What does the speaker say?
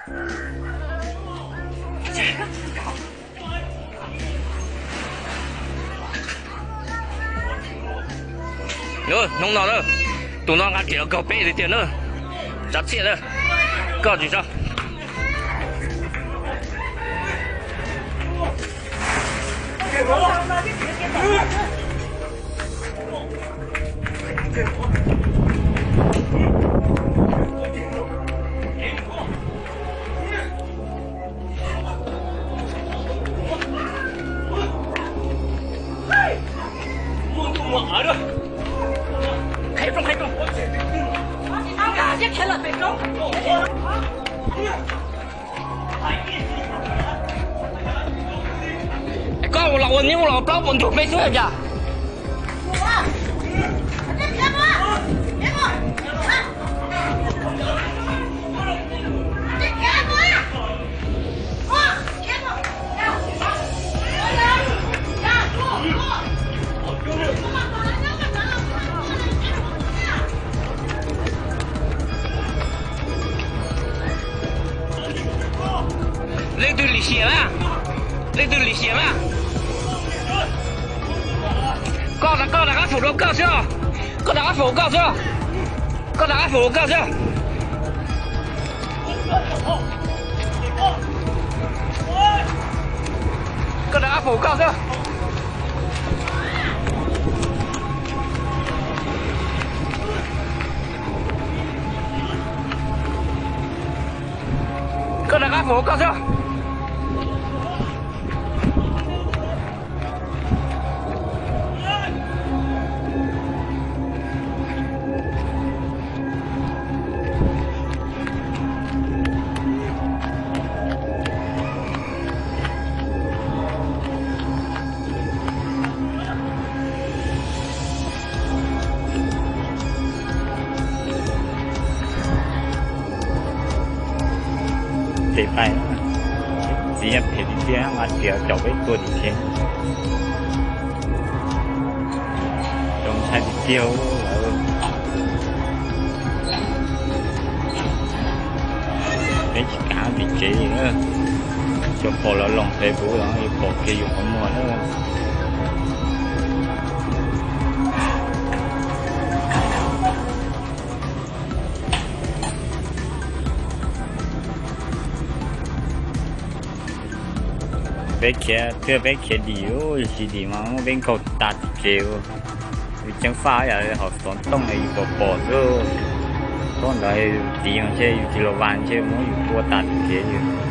Hnub no na, tus no nqa riam los kaug peb li tiag na. Tsav txhiaj na, koj tsis tso. Koj los ua nyuj los plaub puas ntug peb xwb cas? Leej twg lim hiam na? Leej twg lim hiam na? Koj, koj rov qab faus rau koj xwb. Koj rov qab faus koj xwb. Koj rov qab faus koj xwb. Koj rov qab faus koj xwb. Koj rov qab faus koj xwb. Tes pais, txiv phem tiag tiag, mas tias cov peb tua tim kev. Cov ntshai tiag tiag lawm. Peb tsis kav tim kev li na. Cov pom lawv loos pem kuv los yuav pom kiag yus qhov muag na. Peb khiav, twb peb khiav dim, yog tsis dim mas muab peb nkaug tas tim kev. Yus ceev faj yam haum xov tooj yus pom pom xwb. Thaum ntawd yus tiv ntshe yus tsis los vas ntshe muab yus tua tas tim kev.